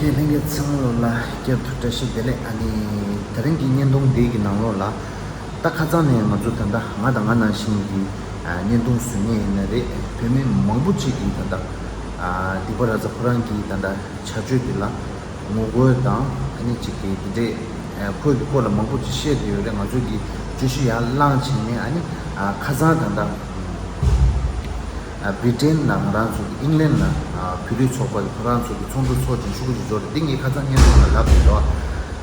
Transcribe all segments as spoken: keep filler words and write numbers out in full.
ལྷན་རྒྱས་ཚང་མ་ལོ་ལ་བསྐྱར་དུ་བཀྲ་ཤིས་བདེ་ལེགས། ཨ་ནི་དེ་རིང་གི་བརྙན་ཐུང་འདི་གི་ནང་ལོགས་ལ་ད་ཁ་སང་ནས་ང་ཚོ་ད་ལྟ་ང་དང་ང་ནང་བཞིན་གྱི་ཨ་བརྙན་ཐུང་བཟོ་མཁན་ཡིན་ན་རེད། བོད་མི་མང་པོ་ཅིག་གིས་ད་ལྟ་ཨ་སྡིག་པ་ར་ཛ་ཁོ་རང་གི་ད་ལྟ་བྱ་སྤྱོད་འདི་ལ་ངོ་རྒོལ་དང་ཨ་ནི་ཅིག་གི་འདི་འདྲས་ཨ་ཁོའི་གི་སྐོར་ལ་མང་པོ་ཅིག་བཤད་བསྡད་ཡོད་རེད། ང་ཚོ་གི་བརྗོད་གཞི་ཡར་བླངས་བྱས་ནས་ཨ་ནི་ཨ་ཁ་སང་ད་ལྟ་ཨ་བི་ཏྲེན་ལ་ང་རང་ཚོ་གི་ཨིང་ལན་ལ་ཨ་བོད་རིགས་ཚོགས་པ་ཁོ་རང་ཚོ་གི་ཚོགས་འདུ་ཚོགས་ཅིང་ཤོག་གུ་ཞིག་རྫོགས་རེད། འདི་ངས་ཁ་སང་བརྙན་ཐུང་ལ་ལབ་ཡོད་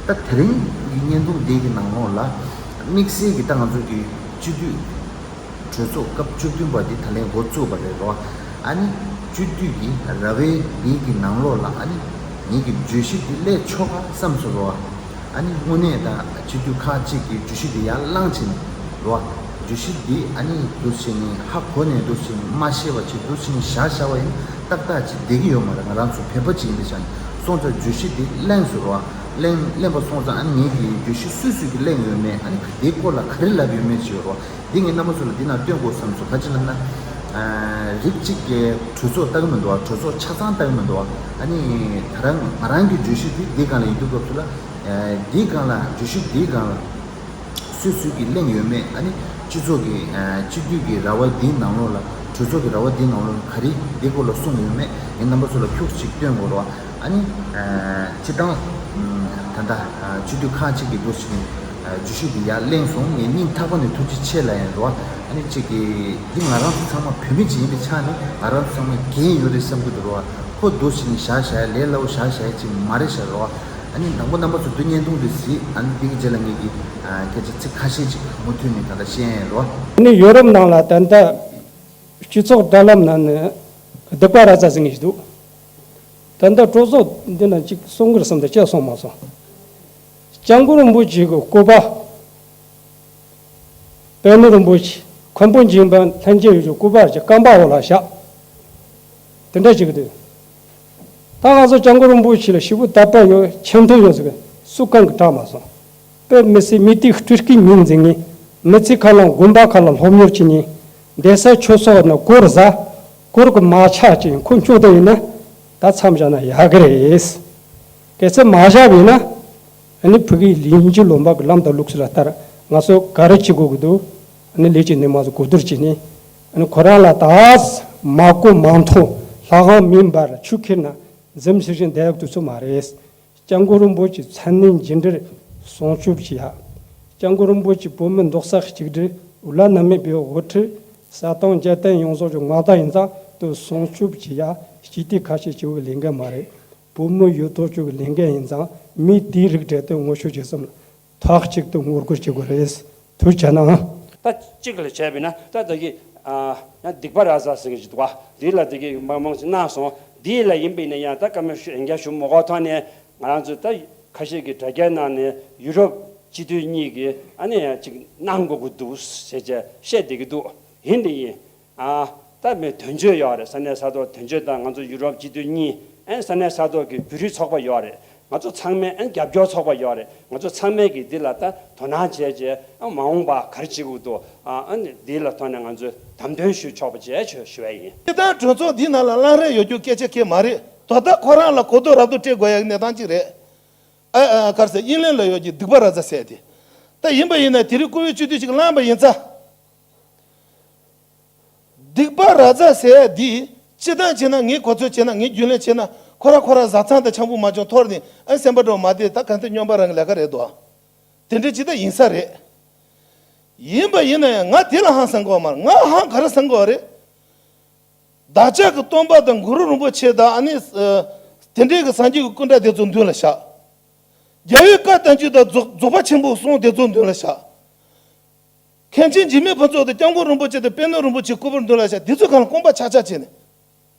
རེད་བ། ད་དེ་རིང་གི་བརྙན་ཐུང་འདི་གི་ནང་ལོགས་ལ་དམིགས་བསལ་གྱི་ད་ང་ཚོ་གི་སྤྱི་འཐུས་གྲོས་ཚོགས་སྐབས་བཅུ་བདུན་པ་འདི་ད་ལན་འགོ་བཙུགས་པ་རེད་རོ། ཨ་ནི་སྤྱི་འཐུས་ཀྱི་ར་བའི་འདི་གི་ནང་ལོགས་ལ་ཨ་ནི་ངེད་ཀྱི་བརྗོད་གཞི་འདི་སླེབས་ཆོག་ག་བསམ་སོང་རོ། ཨ་ནི་དངོས་གནས་ད་སྤྱི་འཐུས་ཁག་ཅིག་གིས་བརྗོད་གཞི་འདི་ཡར་བླངས་ཕྱིན་རོ། བརྗོད་གཞི་འདི་ཨ་ནི་འདུག་བྱས་ནས་ཧ་གོ་ནས་འདུག་བྱས་ནས་མ་ཤེས་པ་ཅིག་འདུག་བྱས་ནས་བཞག་བཞག་པ་ཡིན་ཏག་ཏག་ཅིག་བསྡད་ཀྱི་ཡོད་མ་རེད། ང་རང་ཚོ་བོད་པ་ཅིག་ཡིན་པའི་ཆ་ནས་སོང་ཙང་བརྗོད་གཞི་འདི་གླེང་སོང་རོ། གླེང་གླེང་པ་སོང་ཙང་ཨ་ནི་ངེད་ཀྱིས་བརྗོད་གཞི་སུས་སུས་ཀྱིས་གླེང་ཡོད་མེད་ཨ་ནི་དེའི་སྐོར་ལ་ག་རེ་ལབ་ཡོད་མེད་ཅིག་ཡོད་རོ། འདི་ངས་རྣམ་པ་ཚོ་ལ་འདི་ན་སྟོན་དགོས་བསམ་སོང་། ག་ཅི་ལབ་ན། ཨ་རིགས་གཅིག་གི་གྲོས་ཚོགས་ལྟ་གི་མི་འདུག་བ། གྲོས་ཚོགས་ཆ་ཚང་ལྟ་གི་མི་འདུག་བ། ཨ་ནི་ད་རང་ང་རང་གི་བརྗོད་གཞི་འདི་འདི་སྒང་ལ་ཡིན་དུས་སྐབས་སུ་ལ། ཨ་འདིའི་སྒང་ལ་བརྗོད་གཞི་འདིའི་སྒང་ལ་སུས་སུས་ཀྱིས་གླེང་ཡོད་མེད། ཨ་ནི་སྤྱི་ཚོགས་ཀྱི་ཨ་སྤྱི་འཐུས་ཀྱི་ར་བ་འདིའི་ནང་ལོགས་ལ་གྲོས་ཚོགས་ཀྱི་ར་བ་འདིའི་ནང་ལོགས་ལ་ག་རེ་འདི་སྐོར་ལ་གསུངས་ཡོད་མེད་ངས་རྣམ་པ་ཚོ་ལ་ཁྱུག་ཅིག་སྟོན་དགོས་རེད་བ། ཨ་ནི་ཨ་སྤྱི་བཏང་ད་ལྟ་ཨ་སྤྱི་འཐུས་ཁག་ཅིག་གིས་འདུག་བྱས་ནས་ཨ་བརྗོད་གཞི་འདི་ཡར་གླེང་སོང་། ངས་སྙིང་ཐག་པ་ནས་ཐུགས་རྗེ་ཆེ་ལབ་ཡིན་རོ། ཨ་ནི་གཅིག་གིས་འདི་ང་རང་ཚོ་ཚང་མ་བོད་མི་ཅིག་ཡིན་པའི་ཆ་ནས་ང་རང་ཚོ་ཚང་མ་འགན་ཡོད་རེད་བསམ་གྱི་འདུག་རོ། ཁོ་འདུག་བྱས་ནས་བཞག་བཞག་ཡ་ལས་སླ་བོ་བཞག་བཞག་ཡ་ཅིག་མ་རེད་ཤག་རོ། ཨ་ནི་དང་པོ་རྣམ་པ་ཚོ་འདི་བརྙན་ཐུང་འདི་གཟིགས། ཨ་ནི་འདི་གི་རྗེས་ལ་ངས་ཀྱི་ཨ་སྐད་ཆ་ཚིག་ཁ་ཤས་ཅིག་མུ་མཐུད་ནས་ད་ལྟ་བཤད་ཡིན་རོ། ཨ་ནི་ཡོ་རོབ་ནང་ལ་ད་ལྟ་སྤྱི་ཚོགས་དྲ་ལམ་ནང་ནས་སྡིག་པ་ར་ཛ་ཟེར་མཁན་ཞིག་འདུག་ད་ལྟ་གྲོས་ཚོགས་འདི་ན་གཅིག་གསུང་གི་རེད་བསམ་དུས་ཅི་གསུངས་མ་སོང་། སྐྱབས་མགོན་རིན་པོ་ཆེ་གི་སྐུ་པར། པད་ནོར་རིན་པོ་ཆེ་མཁན་པོ་འཇིགས་མེད་ལྷན་རྒྱས་ཡོད་ཀྱི་སྐུ་པར་གྱི་རྐང་པ་འོག་ལ་བཞག་དེ་འདྲ་ཞིག་འདུག་ད་ང་ཚོ་སྐྱབས་མགོན་རིན་པོ་ཆེ་ལ་ཞེ་པོ་དད་པ་ཡོད་ཆེ་མཐོང་ཡོད་ཟེར་གི་སུ་གང་གིས་བཀྲམ་མ་སོང་། དཔེ་མི་སྲིད་མི་དེའི་སྤྲུལ་སྐུའི་མིང་འཛིན་མཁན། མི་ཚེ་ཁ་ལ་དགོན་པ་ཁ་ལ་སློབ་གཉེར་བྱེད་མཁན། བསྡད་ས་ཆོས་ཚོགས་ན་སྒོར་ཟ། སྒོར་གི་མ་ཆག་ཅིག་ཁོ་མཆོག་དེ་ཡིན་ན། ད་མཚམས་བཞག་ན་ཡག་གི་རེད། གལ་སྲིད་མ་བཞག་པ་ཡིན་ན། ཨ་ནི་ཕ་གིའི་ལིང་ཅི་ལོ་འབབ་ཀྱི་ལམ་དང་ལུགས་སྲོལ་ལ་ལྟར་ང་ཚོ་ག་རེ་བྱེད་དགོས་ཀྱི་འདུག་ཨ་ནི་ལས་བྱེད་ནས་མ་ཚོ་གོ་བསྡུར་བྱས་ནས། ཨ་ནི་ཁོ་རང་ལ་ད་མ་གོ་མ་མཐོང་ལྷ་ཁང་མེ་འབར་ཆུ་ཁྱེར་ན་འཛིམ་ཞིག་ཞིག་འདེབས་དུས་ཚོད་མ་རེད། སྐྱབས་མགོན་རིན་པོ་ཆེ་མཚན་གནས་འཇིགས་བྲལ་སྲུང་སྐྱོབ་བྱེད་ཡ། སྐྱབས་མགོན་རིན་པོ་ཆེ་བོད་མི་མདོག་གསལ་གཅིག་སྒྲིལ་བླ་ན་མེད་པའི་དབུ་ཁྲིད། གསལ་སྟོང་རྒྱལ་བསྟན་ཡོངས་རྫོགས་ཀྱི་མངའ་བདག་ཡིན་ཙང་དུ་སྲུང་སྐྱོབ་བྱེད་ཡ་སྤྱི་འཐུས་ཁ་ཤས་བྱེད་པའི་ལས་འགན་མ་རེད། བོད་མི་ཡོད་དོ་ཅོག་གི་ལས་འགན་ཡིན་ཙང་མི་དེའི་རིགས་གྲས་དེ་ངོ་ཤེས་བྱེད་སེམས་ཐག་གཅིག་ཏུ་ངོ་རྒོལ་བྱེད་དགོས་རེད། ཐུགས་རྗེ་གནང་། ད་གཅིག་ལ་བྱས་པས་ན་ད་ད་གི་ཨ་ཡང་སྡིག་པ་ར་ཛ་ཟེར་གྱི་འདུག་བ། འདི་ལ་ད་གི་མང་མང་ཞིག་གནང་སོང་། འདི་ལ་ཡིན་པས་ན་ཡང་ད་བཀའ་མོལ་ཞུ་ཡན་རྒྱ་ཞུ་མ་དགོས་ཐོག་ནས་ང་རང་ཚོ་ད་ཁ་ཤས་ཀྱི་དྲ་རྒྱའི་ནང་ནས་ཡུ་རོབ་སྤྱི་འཐུས་གཉིས་ཀྱིས་ཨ་ནི་ཡང་ཅིག་གནང་དགོས་ཀྱི་འདུག་ཟེར་བྱས་བཤད་བསྡད་ཀྱི་འདུག་ཡིན་དེ་ཡིན། ཨ་ད་མི་དོན་གཅོད་ཡོད་རེད། ས་གནས་ས་ཐོག་དོན་གཅོད་དང་ང་ཚོ་ཡུ་རོབ་སྤྱི་འཐུས་གཉིས། ཨ་ས་གནས་ས་ཐོག་གི་བོད་རིགས་ཚོགས་པ་ཡོད་རེད། ང་ཚོ་ཚང་མས་ཨ་རྒྱབ་སྐྱོར་ཚོགས་པ་ཡོད་རེད། ང་ཚོ་ཚང་མས་ཀྱིས་འདི་ལ་ད་དོ་སྣང་བྱས་རྗེས་ཨ་མ་འོངས་པ་ག་རེ་བྱེད་དགོས་འདུག་ཨ་ཨ་ནི་འདི་ལ་ཐོག་ནས་ང་ཚོས་དམ་དོན་ཞུ་ཆོག་པ་བྱས་ཞུ་ཞུ་བ་ཡིན། སྤྱི་བཏང་གྲོས་ཚོགས་འདི་ནང་ལ་གླེང་རན་ཡོད་རྒྱུ་སྐད་ཆ་གང་ཡང་མ་རེད། ད་ལྟ་ཁོ་རང་ལ་གོ་རྟོགས་རབ་ཏུ་སྤྲད་དགོས་ཡག་གི་གནས་སྟངས་གཅིག་རེད། ཨ་ཨ་ག་རེ་ཟེར་དབྱིན་ལན་ལ་ཡོད་ཀྱི་སྡིག་པ་ར་ཛ་ཟེར་དེ། ད་ཡིན་པ་ཡིན་ན་དེ་རིང་བཀུར་འོས་སྤྱི་འཐུས་ཅིག་གླེང་པ་ཡིན་ཙང་། སྡིག་པ་ར་ཛ་ཟེར་ཡ་འདི་སྤྱི་བཏང་བྱས་ན་ངས་གོ་ཚོད་བྱས་ན་ངས་རྒྱུས་ལོན་བྱས་ན་ཁོ་ར་ཁོ་ར་བཟའ་ཚང་དང་ཆང་བུ་མ་བྱུང་འཐོར་ནས་ཨ་སེམས་པ་འགྲོ་མ་བདེ་ད་གང་ལྟར་སྨྱོན་པ་རང་གི་ལས་ཀ་རེད་དོ། དེ་འདྲ་ཅིག་ད་ཡིན་ས་རེད། ཡིན་པ་ཡིན་ན་ཡང་ང་དེ་ལ་ཧང་སང་གི་ཡོད་མ་རེད། ང་ཧང་ག་རེ་སང་གི་ཡོད་རེད། བདག་ཅག་གི་སྟོན་པ་དང་གུ་རུ་རིན་པོ་ཆེ་དང་ཨ་ནི་ཨ་དེ་འདྲའི་གི་སངས་རྒྱས་ཀྱི་སྐུ་འདྲ་དེ་ཚོ་མདུན་ལ་བཞག་རྒྱལ་བའི་བཀའ་བསྟན་བཅོས་དང་རྫོགས་རྫོགས་པ་ཆེན་པོའི་གསུང་དེ་ཚོ་མདུན་ལ་བཞག་མཁན་ཆེན་འཇིགས་མེད་ཕུན་ཚོགས་དང་སྐྱབས་མགོན་རིན་པོ་ཆེ་དང་པད་ནོར་རིན་པོ་ཆེའི་སྐུ་པར་མདུན་ལ་བཞག་འདི་ཚོ་གང་ལ་སྐོམ་པ་ཆག་ཆག་བྱས་ནས།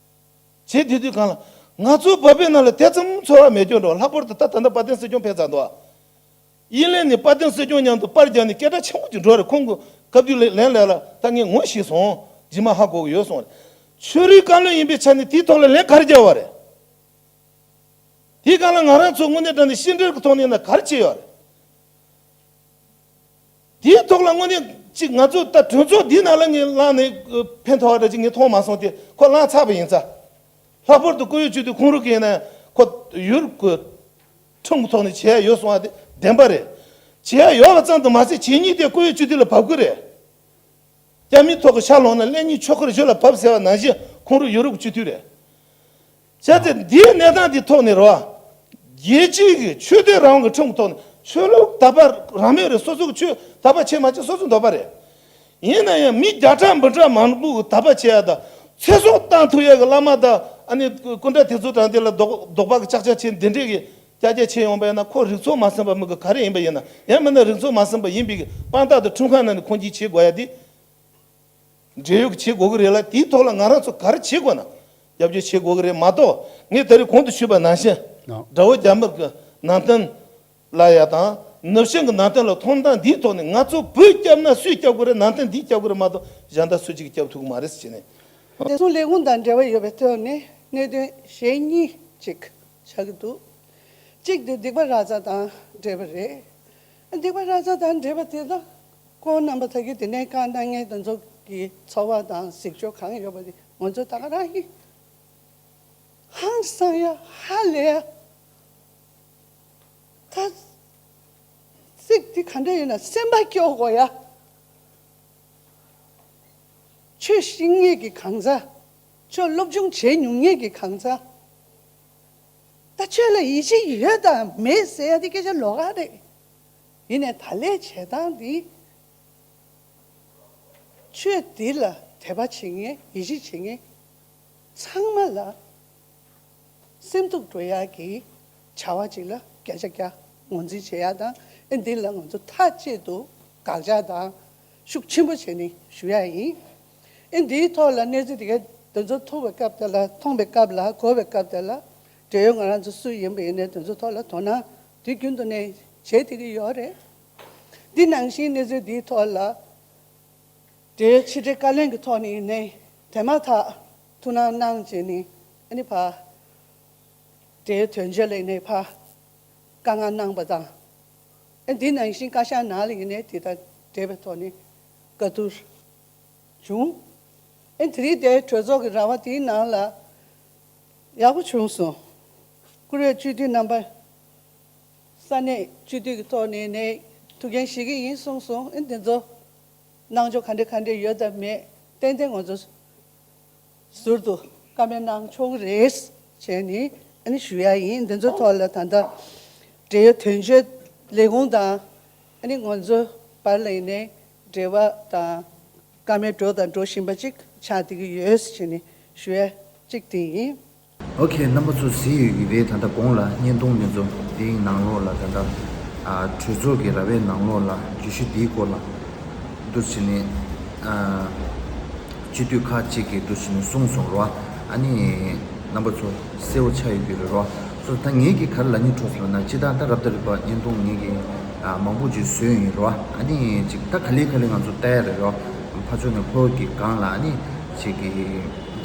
བྱེད་དུས་དུས་གང་ལ་ང་ཚོ་བོད་པའི་ནང་ལ་དེ་ཙམ་ཚོར་བ་མེད་རྒྱུ་འགྲོ། ལྷག་པར་དུ་ད་ད་ལྟ་དཔལ་ལྡན་སྲིད་སྐྱོང་ཕེབས་ཚར་འདུག་དབྱིན་ལན་ནས་དཔལ་ལྡན་སྲིད་སྐྱོང་མཉམ་དུ་པར་རྒྱག་ནས་སྐད་གྲགས་ཆེན་པོ་ཅིག་འགྲོ་རེད། ཁོང་གི་བཀའ་བརྒྱུད་ལན་ལན་ལ་ལ་ད་ངས་ངོ་ཤེས་སོང་། རྗེས་མ་ཧ་གོ་གི་ཡོད་སོང་རེད། ཆོས་རིག་བཀའ་བློན་ཡིན་པའི་ཆ་ནས་དེའི་ཐོག་ལ་ལན་ག་རེ་རྒྱག་པ་རེད། དེའི་སྒང་ལ་ང་རང་ཚོ་དངོས་གནས་དྲང་གནས་ཤེས་འདྲེར་གི་ཐོག་ནས་ན་ག་རེ་བྱས་ཡོད་རེད། དེའི་ཐོག་ལ་དངོས་གནས་ཅིག་ང་ཚོ་ད་གྲོས་ཚོགས་འདིའི་ནང་ལ་ངས་བླངས་ནས་ཕན་ཐོགས་པ་འདྲ་ཅིག་ངས་མཐོང་མ་སོང་སྟེ་ཁོ་བླངས་ཚར་བ་ཡིན་ཙང་། ལྷག་པར་དུ་བཀུར་འོས་སྤྱི་འཐུས་ཁོང་རང་གིས་ཡིན་ན་ ཁོ་ཡུ་རོབ་ཀྱི་ཁྲིམས་ཀྱི་ཐོག་ནས་བྱེད་ཡ་ཡོད་སོང་བ་དེ་བདེན་པ་རེད། བྱེད་ཡ་ཡོད་པ་ཙམ་དུ་མ་ཟད་བྱེད་ཉེས་དེ་བཀུར་འོས་སྤྱི་འཐུས་ལ་བབས་ཀྱི་རེད། རྒྱ་མིའི་ཐོག་གི་ཤར་ལོགས་ན་ཀླད་རྙིང་ཆོག་ཁུར་ཞུ་ལ་བབས་ཟེར་བ་ནང་བཞིན་ཁོང་རང་ཡུ་རོབ་ཀྱི་སྤྱི་འཐུས་རེད། བྱས་ཙང་འདིའི་གནས་སྟངས་འདིའི་ཐོག་ནས་རེད་བ། རྒྱལ་སྤྱིའི་གི་ཆོས་དད་རང་དབང་གི་ཁྲིམས་ཀྱི་ཐོག་ནས་ཆོས་ལུགས་དད་པ་རང་མོས་རེད། སོ་སོ་གི་ཆོས་དད་པ་བྱེད་མ་བྱེད་སོ་སོའི་འདོད་པ་རེད། ཡིན་ན་ཡང་མི་བརྒྱ་ཕྲག་འབུམ་ཕྲག་མང་པོ་གི་དད་པ་བྱེད་ཡ་དང་ཚེ་སྲོག་བཏང་ཐུབ་ཡ་གི་བླ་མ་དང་ཨ་ནི་སྐུ་འདྲ་དེ་ཚོ་དང་དེ་ལ་དོགས་དོགས་པ་གི་ཅག་ཅག་བྱེད་འདི་འདྲས་གི་ཀྱ་ཀྱ་བྱེད་ཡོང་པ་ཡིན་ན་ཁོ་རིག་ཚོགས་མ་ཟིན་པ་མི་གི་ག་རེ་ཡིན་པ་ཡིན་ན་ཡང་མིན་ན་རིག་ཚོགས་མ་ཟིན་པ་ཡིན་པའི་གི་དཔང་རྟགས་དང་ཁྲིམས་ཁང་ནང་ནས་ཁོང་གིས་བྱེད་དགོས་ཡ་དེ། འབྲེལ་ཡོད་བྱེད་དགོས་ཀྱི་རེད་ལ། དེའི་ཐོག་ལ་ང་རང་ཚོ་ག་རེ་བྱེད་དགོས་ན་རྒྱབ་སྐྱོར་བྱེད་དགོས་ཀྱི་རེད་མ་གཏོགས། ངས་ད་རེས་གོང་དུ་ཞུས་པ་ནང་བཞིན་ཨ། དགྲ་བོ་རྒྱ་དམར་གྱི་ནང་བསྟན་ལ་ཡ་དང་ནུབ་བྱང་གི་ནང་བསྟན་ལ་མཐོང་སྟངས་འདིའི་ཐོག་ནས་ང་ཚོ་བོད་སྐྱབས་ན་སུས་སྐྱབས་དགོས་རེད། ནང་བསྟན་འདིས་སྐྱབས་དགོས་རེད་མ་གཏོགས་གཞན་དག་སུ་གཅིག་གིས་སྐྱབས་ཐུབ་ཀྱི་མ་རེད་ཟེར་བྱས་ནས། བདེ་སྲུང་ལས་ཁུངས་དང་འབྲེལ་བ་ཡོད་པའི་ཐོག་ནས་གནད་དོན་གཞན་གཉིས་ཅིག་ཆགས་ཀྱི་འདུག་གཅིག་དེ་སྡིག་པ་ར་ཛ་དང་འབྲེལ་བ་རེད། སྡིག་པ་ར་ཛ་དང་འབྲེལ་བ་དེ་དག་ཁོང་རྣམ་པ་ད་གིན་དེ་ནས་བཀའ་གནང་མཁན་དེ་ཚོ་གི་འཚོ་བ་དང་གཟིགས་ཕྱོགས་གང་ཡོད་པ་དེ་ང་ཚོ་ད་ག་རང་ཡིན། ཧང་སང་ཡ་ཧ་ལས་ཡ། ད་ཚིག་དེ་ག་འདྲ་ཡིན་ན་སེམས་པ་སྐྱོ་དགོས་ཡ། ཆོས་ཤེས་མཁན་གྱི་གང་ཟག་ཆོས་སློབ་སྦྱོང་བྱེད་མྱོང་མཁན་གྱི་གང་ཟག་ད་ཆོས་ལ་ཡིད་ཆེས་ཡོད་དང་མེད་ཟེར་ཡ་དེ་སྐད་ཆ་ལོགས་ཀ་རེད། ཡིན་ནའི་ད་ལས་བྱེད་སྟངས་འདི་ཆོས་འདི་ལ་དད་པ་བྱེད་མཁན་ཡིད་ཆེས་བྱེད་མཁན་ཚང་མ་ལ་སེམས་སྡུག་འགྲོ་ཡག་གི་བྱ་བ་ཅིག་ལ་བརྒྱ་ཆ་བརྒྱ་ངོས་འཛིན་བྱེད་ཡག་དང་། ཨེ་འདི་ལ་ང་ཚོ་མཐའ་གཅིག་ཏུ་དགག་བྱ་དང་ཤུགས་ཆེན་པོ་བྱས་ནས་ཞུ་ཡག་ཡིན། ཨེ་འདིའི་ཐོག་ལ་གནས་ཚུལ་དེ་ག་དེ་ཚོ་ཐུག་པའི་སྐབས་དེ་ལ་མཐོང་པའི་སྐབས་ལ་གོ་བའི་སྐབས་དེ་ལ་འབྲེལ་ཡོད་ང་རང་ཚོ་སུ་ཡིན་པ་ཡིན་ནའི་དེ་ཚོ་ཐོག་ལ་དོ་སྣང་དུས་རྒྱུན་དུ་ནས་བྱེད་བསྡད་ཀྱི་ཡོད་རེད། འདི་ནང་བཞིན་གནས་ཚུལ་འདིའི་ཐོག་ལ་འབྲེལ་ཡོད་ཕྱི་དྲིལ་བཀའ་བློན་གྱི་ཐོག་ནས་ནས་དེ་མ་ཐག་ཐུགས་སྣང་གནང་བྱས་ནས་ཨ་ནི་ཕ་འབྲེལ་ཡོད་དོན་གཅོད་ལ་ནས་ཕ་བཀའ་མངགས་གནང་པ་དང་། ཨ་འདི་ནང་བཞིན་བཀའ་ཤག་ནང་ལ་ཡིན་ནའི་དེ་དང་འབྲེལ་བའི་ཐོག་ནས་བཀའ་བསྡུར་བྱུང་། ཨ་དེ་རིང་དེ་གྲོས་ཚོགས་ཀྱི་ར་བ་དེའི་ནང་ལ་ཡག་པོ་བྱུང་སོང་། བཀུར་འོས་སྤྱི་འཐུས་རྣམ་པ་ས་གནས་སྤྱི་འཐུས་ཀྱི་ཐོག་ནས་ནས་ཐུགས་འགན་བཞེས་ཀྱི་ཡིན་གསུངས་སོང་། ཨ་འདི་ཚོ་གནང་ཕྱོགས་ག་འདྲ་ག་འདྲ་ཡོད་དམ་མེད་ཏན་ཏན་ང་ཚོ་ཟུར་དུ་བཀའ་མོལ་གནང་ཆོག་གི་རེད་བྱས་ནས་ཨ་ནི་ཞུ་ཡ་ཡིན། འདི་ཚོའི་ཐོག་ལ་ད་ལྟ་འབྲེལ་ཡོད་དོན་གཅོད་ལས་ཁུངས་དང་ཨ་ནི་ང་ཚོའི་བར་ལ་ཡིན་ནའི་འབྲེལ་བ་དང་བཀའ་མོལ་འགྲོ་དང་འགྲོ་བཞིན་པ་ཅིག་ཆགས་བསྡད་ཀྱི་ཡོད་ཟེར་ནས་ཞུ་ཡ་གཅིག་དེ་ཡིན། ཨོ་ཁེ། རྣམ་པ་ཚོ་གཟིགས་ཡོད་ཀྱི་རེད། ད་ལྟ་གོང་ལ་བརྙན་ཐུང་འདི་ཚོ་འདིའི་ནང་ལོགས་ལ་ད་ལྟ་ཨ་གྲོས་ཚོགས་ཀྱི་ར་བའི་ནང་ལོགས་ལ་བརྗོད་གཞི་འདིའི་སྐོར་ལ་འདུག་བྱས་ནས་ཨ་སྤྱི་འཐུས་ཁག་ཅིག་གིས་འདུག་བྱས་ནས་གསུངས་སོང་རོ། ཨ་ནི་རྣམ་པ་ཚོ་གསལ་པོ་ཆགས་ཡོད་ཀྱི་རེད་རོ། སོ་ད་ངེད་ཀྱིས་ག་རེ་ལབ་སྙིང་བྲོ་སོང་ལབ་ན་སྤྱིར་བཏང་ད་རབ་དང་རིམ་པ་བརྙན་ཐུང་ངེད་ཀྱིས་ཨ་མང་པོ་ཅིག་བཟོས་ཡིན་རོ། ཨ་ནི་ཅིག་ད་ག་ལེ་ག་ལེ་ང་ཚོ་ལྟ་ཡ་རེད་རོ། ཕར་ཕྱོགས་ནས་ཁོ་གི་སྒང་ལ་ཨ་ནི་ཅིག་གི་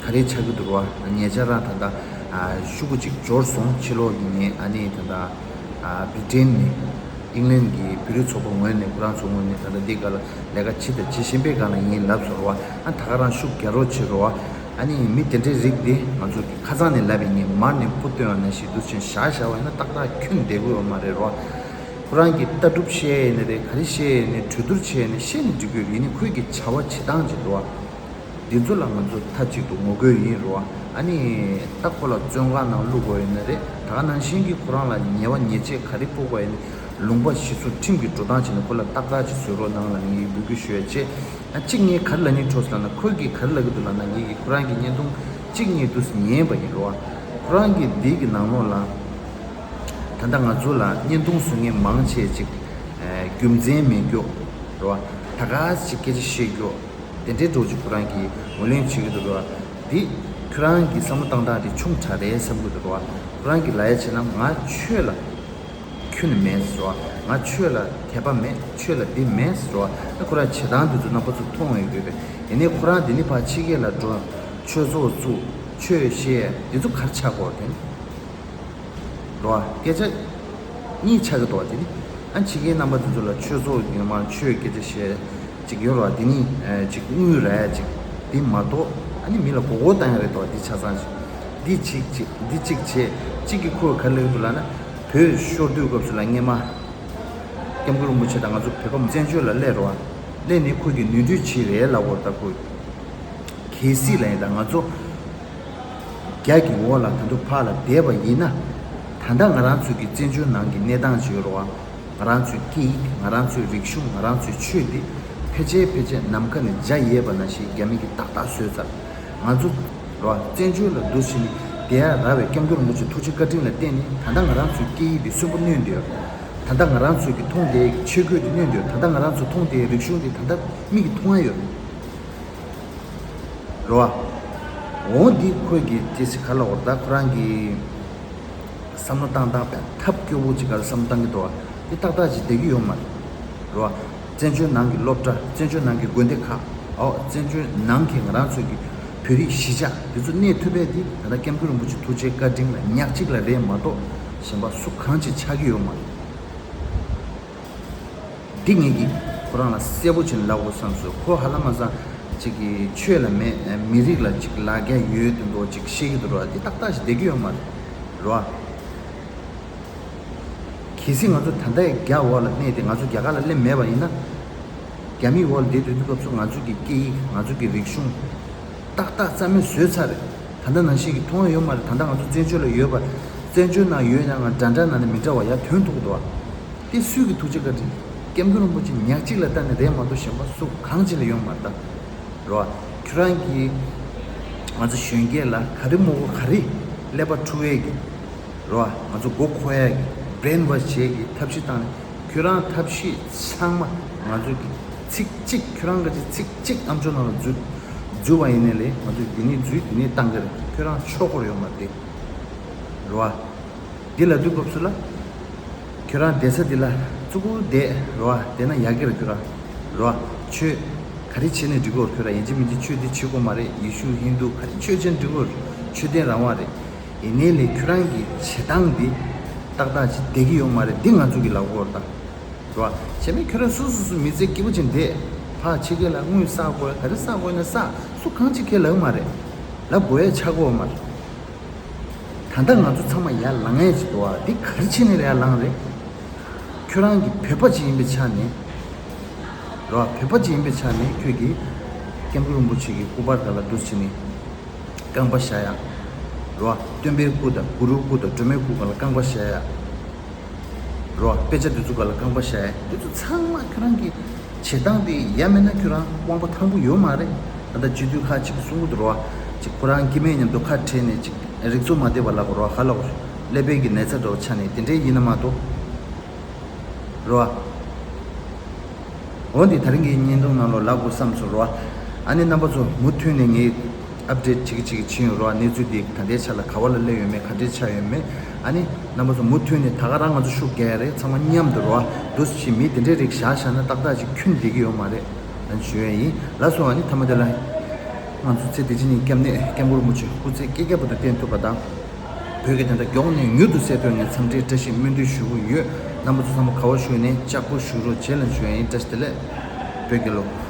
ག་རེ་ཆགས་ཀྱི་འདུག་རོ། ཉེ་ཆར་རང་ད་ལྟ་ཨ་ཤུགས་པོ་ཅིག་འབྱོར་སོང་། ཕྱི་ལོགས་ཀྱི་ངས་ཨ་ནི་ད་ལྟ་ཨ་བྷི་རི་ཏན་ནས་ཨིང་ལན་གྱི་བོད་རིགས་ཚོགས་པ་ངོས་ནས་ཁོ་རང་ཚོ་ངོས་ནས་ད་ལྟ་འདི་ག་ལ་ལས་ཀ་བྱེད་དང་བྱེད་བཞིན་པའི་སྒང་ལ་ཡིན་ལབ་སོང་རོ། ཨ་ད་ག་རང་ཤུགས་རྒྱག་རོགས་བྱེད་རོ། ཨ་ནི་མི་དེ་འདྲའི་རིགས་དེ་ང་ཚོ་གི་ཁ་སང་ནས་ལབ་པའི་ངས་མར་ནས་སྤུ་བཏོན་པ་ནང་བཞིན་འདུག་ཅན་བཞག་བཞག་པ་ཡིན་ན་ཏག་ཏག་ཁྱོན་བསྡད་དགོས་ཡོད་མ་རེད་རོ། ཁོ་རང་གི་ལྟ་གྲུབ་བཤད་ཡས་ནས་རེད། ག་རེ་བཤད་ཡས་ནས་གྲོས་བསྡུར་བྱས་ནས་བཤད་ནས་འགྲིག་གི་ཡོད། ཡིན་ནའི་ཁོས་ཀྱི་བྱ་བ་བྱེད་སྟངས་ཅིག་འདུག་བ། འདི་ཚོ་ལ་ང་ཚོ་མཐའ་གཅིག་ཏུ་ངོ་རྒོལ་ཡིན་རོ། ཨ་ནི་ད་ཁོ་ལ་བཙོན་ཁང་ནང་བླུག་དགོས་ཡོད་ན་རེད། ད་ག་ནང་བཞིན་གྱི་ཁོ་རང་ལ་ཉེས་པ་ཉེས་ཆད་ག་རེ་ཕོག་དགོས་ཡིན་ན་ལུང་པ་གཞི་བཟུང་ཁྲིམས་ཀྱི་འགྲོ་སྟངས་བྱས་ནས་ཁོ་ལ་ཏག་ཏག་ཅིག་བཟོས་རོགས་གནང་ལབ་ནས་ངས་འབོད་སྐུལ་ཞུ་ཡ་བྱས། ཨ་གཅིག་ངས་ག་རེ་ལབ་སྙིང་བྲོ་སོང་ལབ་ན་ཁོས་ཀྱིས་ག་རེ་ལབ་ཀྱི་འདུག་ལབ་ན་ངེད་ཀྱིས་ཁོ་རང་གི་བརྙན་ཐུང་གཅིག་གཉིས་འདུག་ཉན་པ་ཡིན་རོ། ཁོ་རང་གི་འདི་གི་ནང་ལོགས་ལ་ད་ལྟ་ང་ཚོ་ལ་བརྙན་ཐུང་བཟོ་མཁན་མང་ཆེ་ཅིག་རྒྱུ་མཚན་མེད་རྒྱུ་རོ། ད་ག་ཅིག་སྐད་ཆ་བཤད་རྒྱུ་དེ་འདྲའི་འགྲོ་ཅིག་ཁོ་རང་གིས་ངོས་ལེན་བྱེད་ཀྱི་འདུག་རོ། འདི་ཁྱོད་རང་གི་བསམ་བློ་བཏང་སྟངས་དེ་ཆུང་དྲགས་རེད་བསམ་གྱི་འདུག་རོ། ཁོ་རང་གིས་ལབ་ཡ་བྱས་ན་ང་ཆོས་ལ་ཁྱོན་ནས་མེད་ཟེར་བ། ང་ཆོས་ལ་དད་པ་མེད། ཆོས་ལ་འདི་མེད་ཟེར་བ། ཨ་ཁོ་རང་བྱེད་སྟངས་འདི་ཚོ་རྣམ་པ་ཚོ་མཐོང་ཡོད་དགོས་པས། ཡིན་ནའི་ཁོ་རང་འདི་ནི་ཕར་ཕྱི་རྒྱལ་ལ་འགྲོ། ཆོས་ཚོགས་བཙུགས། ཆོས་བཤད། འདི་ཚོ་ག་རེ་ཆགས་དགོས་དེ་ནི་རོ། སྐད་ཆ་གཉིས་ཆགས་ཀྱི་འདུག་བ། དེ་ནི་ཨ་ཕྱི་རྒྱལ་རྣམ་པ་འདི་ཚོ་ལ་ཆོས་ཚོགས་ཀྱི་མ་ཆོས་སྐད་ཆ་བཤད་ཅིག་ཡོད་རོ། དེ་ནི་ཅིག་དངུལ་རག་ཅིག་དེ་མ་གཏོགས་ཨ་ནི་མི་ལ་མགོ་སྐོར་བཏང་ཡ་རེད་འདུག་བ། འདི་ཆ་ཚང་ཞིག་འདི་གཅིག་བྱས། འདི་གཅིག་བྱས། གཅིག་གིས་ཁོས་ག་རེ་ལབ་ཀྱི་འདུག་ལབ་ན། བོད་ཤོར་དུས་སྐབས་སུ་ལ་སྔས་མ་སྐྱབས་མགོན་རིན་པོ་ཆེ་དང་ང་ཚོ་བོད་པ་བཙན་བྱོལ་ལ་སླེབས་རོགས། སླེབས་ནས་ཁོས་ཀྱི་ནུས་འདོད་ཅིག་རེད་ལབ་ཀྱི་ཡོད་རེད། ད་ཁོས་གལ་སྲིད་ལ་ཡིན། ད་ང་ཚོ་རྒྱ་གི་འོག་ལ་ད་དུང་ཕར་ལ་བསྡད་པ་ཡིན་ན། ད་ལྟ་ང་རང་ཚོའི་གི་བཙན་བྱོལ་ནང་གི་གནས་སྟངས་ཅིག་ཡོད་རེད་བ། ང་རང་ཚོའི་སྐད་ཡིག་ང་རང་ཚོའི་རིག་གཞུང་ང་རང་ཚོའི་ཆོས་འདི་ཕལ་ཆེར་ཕལ་ཆེར་ནམ་མཁའ་ནས་འཇའ་ཡལ་བ་ནང་བཞིན་རྒྱ་མི་གིས་ཏག་ཏག་བཟོས་ཚར། ང་ཚོ་རེད་བ། བཙན་བྱོལ་ལ་འདུག་བྱས་ནས་བསྡད་ཡ་རག་པའི་སྐྱབས་མགོན་རིན་པོ་ཆེ་ཐུགས་རྗེ་བཀའ་དྲིན་ལ་བརྟེན་ནས་ད་ལྟ་ང་རང་ཚོའི་སྐད་ཡིག་འདི་གསོན་པོ་གནས་བསྡད་ཡོད། ད་ལྟ་ང་རང་ཚོའི་གི་མཐོང་བསྡད་ཡ་གི་ཆས་གོས་འདི་གནས་བསྡད་ཡོད། ད་ལྟ་ང་རང་ཚོ་མཐོང་བསྡད་ཡ་རིག་གཞུང་འདི་ད་ལྟ་མིག་གིས་མཐོང་ཡ་ཡོད། རེད་བ། འོ་འདི་ཁོས་གི་ཅི་ཞིག་ག་ལ་འོར། ད་ཁོ་རང་གི་བསམ་བློ་བཏང་སྟངས་ཐབས་སྐྱོ་པོ་ཅིག་ག་ལ་བསམ་བློ་བཏང་གི་འདུག་བ། འདི་ཏག་ཏག་ཅིག་བསྡད་ཀྱི་ཡོད་མ་རེད། རེད་བ། བཙན་བྱོལ་ནང་གི་སློབ་གྲྭ། བཙན་བྱོལ་ནང་གི་དགོན་སྡེ་ཁག། འོ། བཙན་བྱོལ་ནང་གི་ང་རང་ཚོའི་གི་བོད་རིགས་གཞིས་ཆགས་འདི་ཚོ་གནས་ཐུབ་པ་འདི་ད་ལྟ་སྐྱབས་མགོན་རིན་པོ་ཆེ་ཐུགས་རྗེ་བཀའ་དྲིན་ལ་ཉག་གཅིག་ལ་རེད་མ་གཏོགས་གཞན་པ་སུ་གང་ཅིག་ཆགས་ཀྱི་ཡོད་མ་རེད། འདི་ངེད་ཀྱིས་ཁོ་རང་ལ་གསལ་པོ་བྱས་ནས་ལབ་དགོས་བསམ་སོང་། ཁོ་ཧ་ལམ་མ་སང་ཅིག་གི་ཆོས་ལ་མེད། མི་རིགས་ལ་ཅིག་ལ་རྒྱ་ཡོད་དུ་འདུག་ཅིག་བཤད་ཀྱི་འདུག་ར། འདི་ཏག་ཏག་ཞིག་བསྡད་ཀྱི་ཡོད་མ་རེད། རེད་བ། གལ་སྲིད་ང་ཚོ་ད་ལྟ་རྒྱ་འོག་ལ་གནས་ཏེ་ང་ཚོ་རྒྱ་གར་ལ་སླེབས་མེད་པ་ཡིན་ན། རྒྱ་མིའི་འོག་ལ་བསྡད་དུས་དུས་སྐབས་སུ་ང་ཚོ་གི་སྐད་ཡིག་ང་ཚོ་གི་རིག་གཞུང་ཏག་ཏག་རྩ་མེད་བཟོས་ཚར་རེད། ད་ལྟ་ནང་བཞིན་གྱི་མཐོང་ཡ་ཡོད་མ་རེད། ད་ལྟ་ང་ཚོ་བཙན་བྱོལ་ལ་ཡོད་པ། བཙན་བྱོལ་ནང་ཡོད་ཡང་ང་འདྲ་འདྲ་ནང་ནས་མི་འདྲ་བ་ཡར་ཐོན་ཐུབ་འདུག་བ། དེ་སུས་ཀྱི་ཐུགས་རྗེ་བཀའ་དྲིན། སྐྱབས་མགོན་རིན་པོ་ཆེ་ཉག་གཅིག་ལ་ལྟ་ནས་རེད་མ་གཏོགས་གཞན་པ་སུ་གང་ཅིག་ལ་ཡོད་མ་རེད་ད། རེད་བ། ཁྱོད་རང་གིས་ང་ཚོ་གཞོན་སྐྱེས་ལ་ག་རེ་མོ་གོ་ག་རེ་ཀླད་པ་འཁྲུ་ཡས་ཀྱི། རེད་བ། ང་ཚོ་མགོ་འཁོར་ཡས་ཀྱི་brainwash་བྱེད་ཀྱི་ཐབས་ཤེས་བཏང་ནས། ཁྱོད་རང་ཐབས་ཤེས་ཚང་མ་ང་ཚོ་གི་ཚིག་གཅིག་ཁྱོད་རང་གི་ཚིག་གཅིག་ཨམ་ཅོག་ནང་ལ་འཛུལ་འཛུལ་བ་ཡིན་ནའི་ལས་ང་ཚོས་འདི་ནས་འཛུལ་འདི་ནས་བཏང་གི་རེད། ཁྱོད་རང་ཆོག་གོ་ཡོད་མ་རེད། རེད་བ། འདི་ལ་དུས་སྐབས་སུ་ལ། ཁྱོད་རང་བསྡད་ས་འདི་ལ་ཙུ་གུ་བསྡད་རེད་བ། བསྡད་ན་ཡག་གི་རེད། ཁྱོད་རང་རེད་བ། ཆོས་ག་རེ་བྱས་ནས་འགྲིག་གོ། ཁྱོད་རང་ཡིན་གཅིག་མིན་གཅིག་ཆོས་འདི་བྱེད་དགོས་མ་རེད། ཡེ་ཤུ་ཧིན་དུ་ག་རེ་ཆོས་བྱས་འགྲིག་གོ། ཆོས་དད་རང་དབང་རེད། ཡིན་ནའི་ལས་ཁྱོད་རང་གི་བྱེད་སྟངས་འདི་ཏག་ཏག་ཅིག་བསྡད་ཀྱི་ཡོད་མ་རེད། འདི་ང་ཚོ་གི་ལབ་དགོས་རེད་ད། རེད་བ། བྱས་ནས་ཁྱོད་རང་སུ་སུ་སུ་མི་ཚེ་སྐྱིད་པོ་ཅིག་བསྡད། ཕར་ཕྱི་རྒྱལ་ལ་དངུལ་བསགས་དགོས་ག་རེ་བསགས་དགོས་ན་བསགས། སུ་གང་ཅིག་ཁས་ལེན་མ་རེད། ལབ་དགོས་ཡ་ཆགས་ཀྱི་ཡོད་མ་རེད། ད་ལྟ་ང་ཚོ་ཚང་མ་ཡར་ལངས་ཡས་ཅིག་འདུག་བ། འདི་ག་རེ་བྱས་ནས་ཡར་ལངས་རེད། ཁྱོད་རང་གི་བོད་པ་ཅིག་ཡིན་པའི་ཆ་ནས། རེད་བ། བོད་པ་ཅིག་ཡིན་པའི་ཆ་ནས་ཁྱོད་ཀྱིས་སྐྱབས་མགོན་རིན་པོ་ཆེ་གི་སྐུ་པར་སྒང་ལ་འདུག་བྱས་ནས་རྐང་པ་བཞག་ཡ། རེད་བ། སྟོན་པའི་སྐུ་དང་གུ་རུའི་སྐུ་དང་སྒྲོལ་མའི་སྐུ་སྒང་ལ་རྐང་པ་བཞག་ཡ། རོ། དཔེ་ཆ་འདི་ཚོ་སྒང་ལ་རྐང་པ་བཞག་ཡ། འདི་ཚོ་ཚང་མ་ཁྱོད་རང་གི་བྱེད་སྟངས་དེ་ཡ་མེད་ན་ཁྱོད་རང་དབང་པོ་ཐང་པོ་ཡོད་མ་རེད། ད་ལྟ་སྤྱི་འཐུས་ཁག་ཅིག་གིས་གསུང་གི་འདུག་རོ། ཅིག་ཁོ་རང་སྐྱེ་དམན་མཉམ་དུ་ཁ་བྲལ་ནས་ཅིག་རིག་ཚོགས་མ་བསྡད་པ་ལབ་རོ། ཧ་ལོ། ཀླད་པའི་གི་ན་ཚ་འདྲ་བོ་ཆགས་ནས་དེ་འདྲའི་ཡིན་ན་མ་གཏོགས། རོ། འོ་འདི་ད་རིང་གི་བརྙན་ཐུང་ནང་ལོགས་ལབ་དགོས་བསམ་སོང་རོ། ཨ་ནི་རྣམ་པ་ཚོ་མུ་མཐུད་ནས་ངས་ཨབ་ཌེཊ་བྱེད་ཀྱི་བྱེད་ཀྱི་ཕྱིན་ཡོད་རོ། གནས་ཚུལ་འདི་ད་ལྟའི་ཆ་ལ་ག་བ་ལ་སླེབས་ཡོད་མེད་ག་འདྲའི་ཆགས་ཡོད་མེད། ཨ་ནི་རྣམ་པ་ཚོ་མུ་མཐུད་ནས་ད་ག་རང་ང་ཚོ་ཤུགས་རྒྱག་ཡ་རེད། ཚང་མ་མཉམ་དུ་རོ། འདུག་སེ་མི་དེ་འདྲའི་རིགས་བཞག་བཞག་ན་ཏག་ཏག་ཅིག་ཁྱོན་བསྡད་ཀྱི་ཡོད་མ་རེད། ཨ་ནི་ཞུ་ཡ་ཡིན། ལགས་སོ། ཨ་ནི་མཐའ་མ་དེ་ལ་ང་ཚོ་ཚེ་འདི་ཕྱི་གཉིས་སྐྱབས་གནས་སྐྱབས་མགོན་རིན་པོ་ཆེ་སྐུ་ཚེ་བསྐལ་བརྒྱ་བར་དུ་བརྟན་ཐུབ་པ་དང་། བོད་ཀྱི་བདེན་མཐའ་མགྱོགས་ནས་མྱུར་དུ་གསལ་ཐུབ་ནས་འཚམས་འདྲིའི་བཀྲ་ཤིས་སྨོན་འདུན་ཞུ་གི་ཡོད། རྣམ་པ་ཚོ་ཚང་མ་ག་བ་བཞུགས་ནས་ལྕགས་པོ་བཞུགས་རོགས་བྱེད་ལ་ཞུ་ཡ་ཡིན། བཀྲ་ཤིས་བདེ་ལེགས། བོད་རྒྱལ་ལོ།